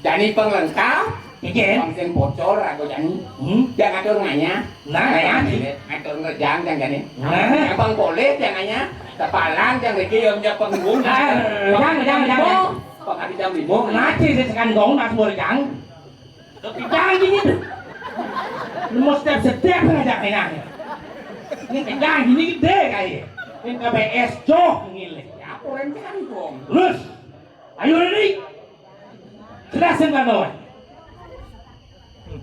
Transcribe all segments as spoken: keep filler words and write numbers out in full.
Jani pang lengkap, Nggih. Pang sing bocor aku jani. Hmm? Jang ngatur ngayah. Nah, ngayah. Ngatur ngejang jang jani. Nah. Jang pang polih jang ngayah. Kepalan jang riki yang jang penggung. Ah, jang, jang, jang, jang. Pang adi jam lima. Ngaji sih sekan gong, Mas Mur, jang. Tapi jang gini tuh. Lu mau step-step ngajak ngayah. Ini jang gini gede kayak. Ini K B S joh ngilih. Ya, orang jang gong. Terus, ayo, Riri. Jelas sing kandhane.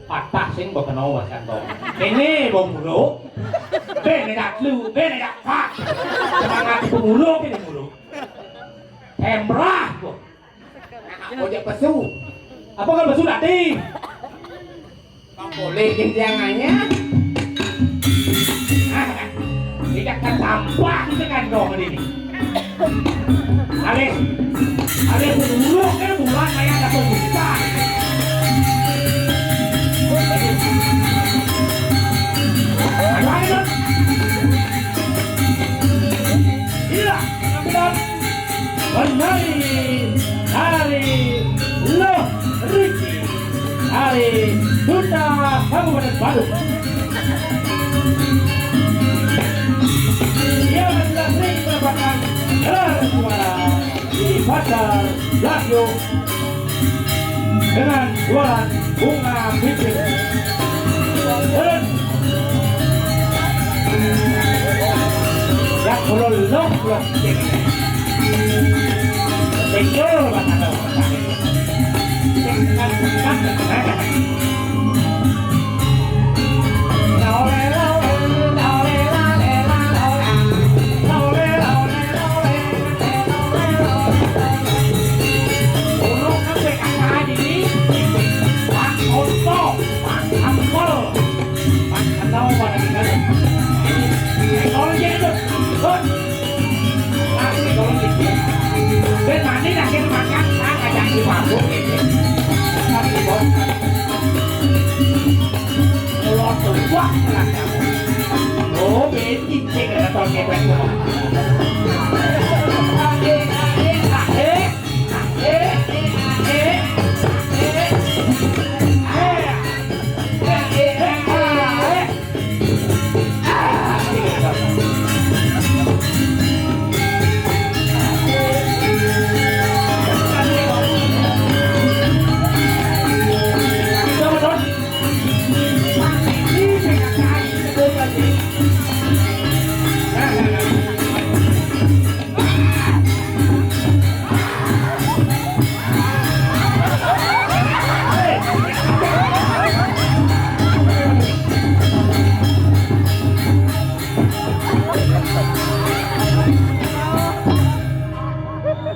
Patah sing mbok kena wes kandhane. Kene mbok buruk. Ben dak lu, ben dak pak. Semangat penguruk ini buruk. Hemrah kok. Ojek pesu. Apa kan pesu tadi? Boleh jenjangannya. Tidak tertampak dengan dong ini. Alih, alih buruk kan bulan kayak ada pembuka. Ayo, ayo. Iya, benar. Penari dari Loh Riki dari Kuta Kabupaten Badung. Ia sudah sering mendapatkan gelar juara di Pasar Blasio dengan jualan bunga piring. Terus, ya, kalau loh, loh, ini. Betul, Pak Tato. Oh, beti cek ada tol kepek.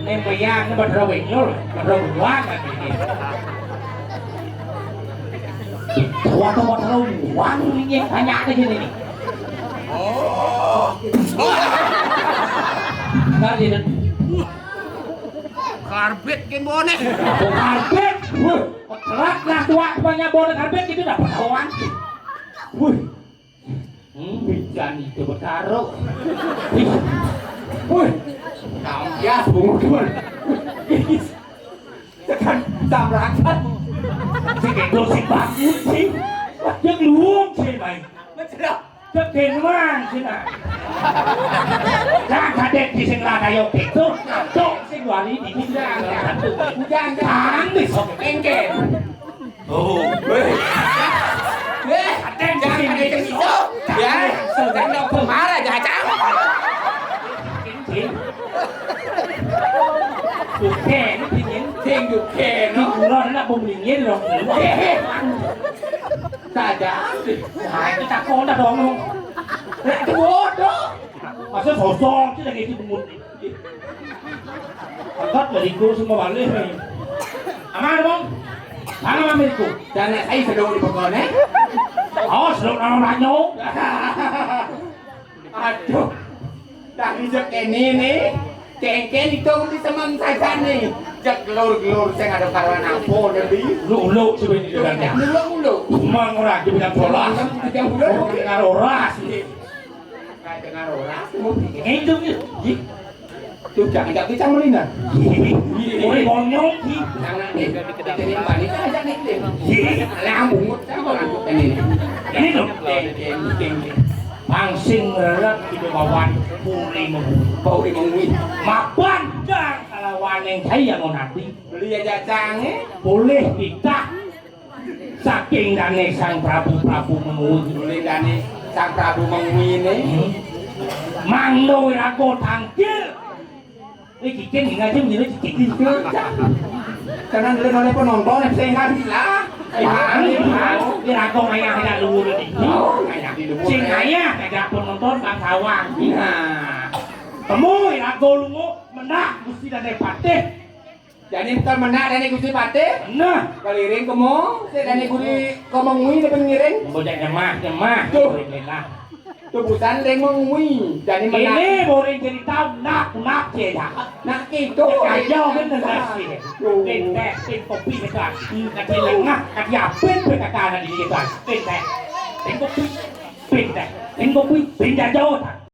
Ning mriyang Bathara Winyul, Bathara Buwan kan iki. Waduh, Bathara Buwan iki banyak aja ini. Oh. Enggak, tidak. Karbit ki mbone. Karbit. Wah, berat lah tua banyak mbone karbit gitu dah petahuan. Wih. Hmm, bijan itu betaro. Wih. Wih. Kamu ya bungut. Tekan tabrakan. Sing itu sing bangun sih. Wah, dia luwung sih, Mai. Betul. Kebenuan sih, nah. Nah, kadek di sing lah kayo gitu, ngantuk sing wali di bujang. Bujang, jangan besok engke. Oh, weh. Weh, kadek jangan kadek gitu. Ya, sedang dong marah aja, Cang. Bukan, pingin. Sing juga, no. Hiburan nak pemlingin loh. Saja. Nah, kita kona dong. Lek bodoh. Masa sosok sih lagi si bungut. Angkat dari guru semua balik nih. Aman, Bang? Mana Bang Mirko? Dana saya sedang di pokoknya. Oh, sedang nama banyak. Aduh. Dah ijek ini nih. Kengken itu di semang saja nih. Jek gelur-gelur saya ada karuan apa, Nabi? Lu, lu, coba ini juga. Lu, lu, lu. Mang ora di bidang bola. Bidang bola. Dengar ora sih. Dengar ora. Ini itu, gitu. Tuh, jangan, jangan, jangan melina. Mulai bonyok, Ki. Jangan, nih. Jadi, Mbak Nita ajak nih, nih. Iya. Lah, bungut, sama bungut ini. Ini loh. Ding, ding, ding, ding. Pang sing ngrelek di bawah puri mengwi. Puri mengwi. Mapan jang kalawaning saya mau nanti. Beli aja cangé. Boleh kita saking dané Sang Prabu, Prabu Mengwi. Boleh dané Sang Prabu Mengwi ini. Hmm. Mangdo rago tangkil. Ini cicing, ini aja, ini cicing. Karena dulu oleh penonton, saya nggak bisa. Ini rago ngayah ya luhur ini. Oh, ngayah di luhur. Sing ngayah, ada penonton bangsawan. Nah. Temu, rago lungo, mendak, Gusti Dané Patih. Jadi bukan mendak Dané Gusti Patih? Nah. Keliring kemo, sik Dané Gusti kemo ngui, dia pengiring. Bocah nyemah, nyemah. Tuh. Keliling lah. Tuh busan dia mau ngui. Jadi mendak. Ini boleh cerita, nak, nak, ya. Nak gitu. Kacau kan, dengar sih. Tuh. Pintek, pin kopi, dekat. Kaki lengah, kaki apit, berkata ada di dekat. Pintek. Pin kopi. Pintek. Pin kopi, pin jajau, tak.